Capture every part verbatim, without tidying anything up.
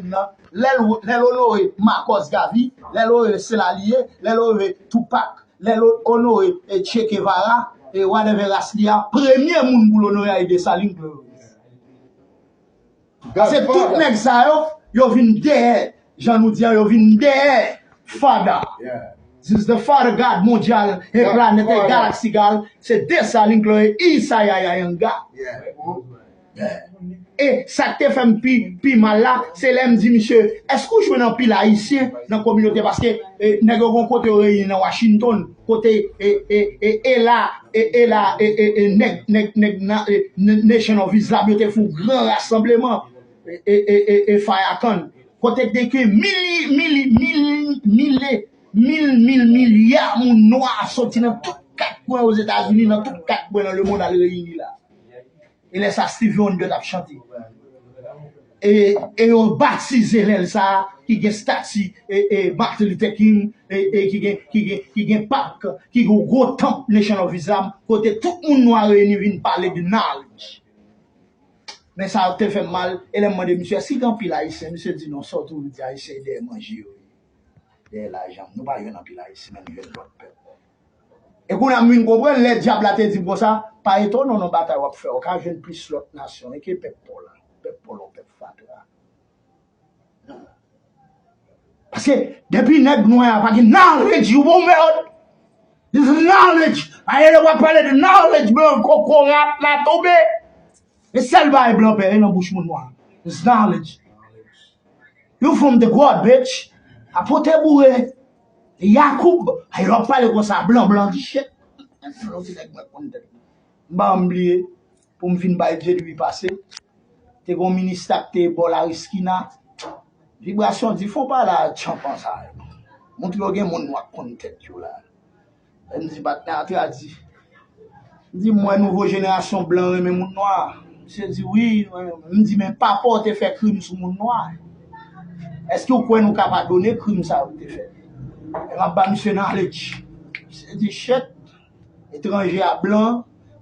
nan, lè l, lè l onore Marcus Garvey, lè l onore Selalie, lè l onore Tupac, lè l onore, e, Che Guevara, e whatever ras li a, premye moun pou l onore a e Dessalines Claude. Paske tout nèg sa yo, yo vin dèyè, jan nou di an, yo vin dèyè Fada. This the Father God mondyal, e planèt, e galaksi gal, se Dessalines Claude, e Isaiah Yanga. E sa k te fè m pi, pi mal la, se lè m di misye, èske w jwenn anpil Ayisyen nan kominote? Paske, e, nèg yo gon kote yo reyini nan Washington, kote, e, e, e, e la, e, e la, e, e, e, nèg, nèg, nèg, nan, e, n-, Nation of Islam, yo te fè yon gran rasanbleman, e, e, e, e, e Farrakhan. Kote te gen mil, mil, mil, mil, mil, mil milya moun nwa soti nan tout kat kwen Ozetazini, nan tout kat kwen nan lemonn al reyini la. E lè sa Stevie Wonder t ap chante. E, e yo batize lèl sa a ki gen stati, e, e Martin Luther King, e, e ki gen, ki gen, ki gen pak, ki gen gwo tanp Nation of Islam, kote tout moun nwa reyini vin pale de knowledge. Men sa te fè m mal, e lè m mande misye, èske gen anpil Ayisyen? Misye di non, sa w toujou di Ayisyen dèyè manje yo ye. Dèyè lajan. Nou pa jwenn anpil Ayisyen, men nou jwenn lòt pèp. E kounye a m vin konprann, lè dyab la te di m konsa, pa etone w nan batay w ap fè, w ka jwenn plis lòt nasyon, e ke pèp pa w la. Pèp pa w la, yon pèp fatra. Paske depi nèg nwè a pa gen knowledge, you won't melt. This is knowledge. Aye lè w ap pale de knowledge, blan, kokorat la tonbe. E sèl bagay blan pè, e nan bouch moun nwa. It's knowledge. You from the God, bitch. Apote boure. Yakoub. Ay, lè w ap pale konsa, blan, blan, di shit. Yon ti nèg mwen konn tèt. M pa janm bliye, pou m fin bay Dye dwi pase. Te gon minista k te bò Lariskina. Vibrasyon di, fon pa la tchanpan sa yo. Montre yo gen moun nwa k konn tèt yo la. M di, patnè a tradi. M di, m wè nouvo jenerasyon blan renmen moun nwa. Misye di, wi, m di, men papa w te fè krim sou moun nwa. Èske w kwè nou ka padone krim sa yo l te fè? E m ap ba misye knowledge. Misye di, shit, etranje a blan,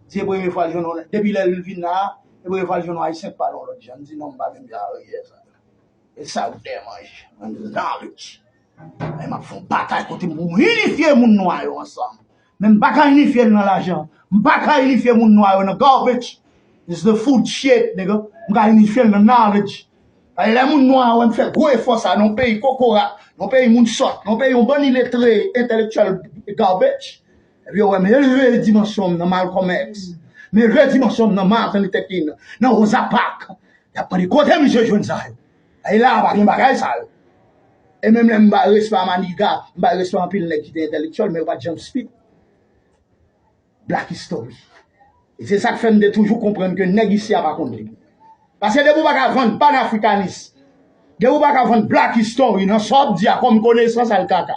se premye fwa l jwenn yon, depi lè l vin la, se premye fwa l jwenn yon Ayisyen k pale yon lòt jan. M di, non, m pa menm jan avèk sa. E sa yo dèyè manje. Knowledge. E m ap fè yon batay kote m pou m inifye moun nwa yo ansanm. Men m pa ka inifye l nan lajan. M pa ka inifye moun nwa yo nan garbage. It's the food shit, nigga. M ka inifye l nan knowledge. Paske lè moun nwa wè m fè gwo efò sa nan yon peyi kokorat, nan yon peyi moun sòt, nan yon peyi yon bann iletre, entèlektyèl garbage, epi yo wè m elve dimansyon m nan Malcolm X, m elve dimansyon m nan Martin Luther King, nan Rosa Parks, y ap mande kote misye jwenn sa yo. E la a pa gen bagay sa yo. E menm lè m bay respè a Maniga, m bay respè anpil nèg ki te entèlektyèl, men yo pa t janm spit Black History. E se sa k fè m te toujou konprann ke nèg isi a pa konn li. Paske depi w pa ka vann panafrikanis, depi w pa ka vann Black History nan sa w ap di a kòm konesans al kaka.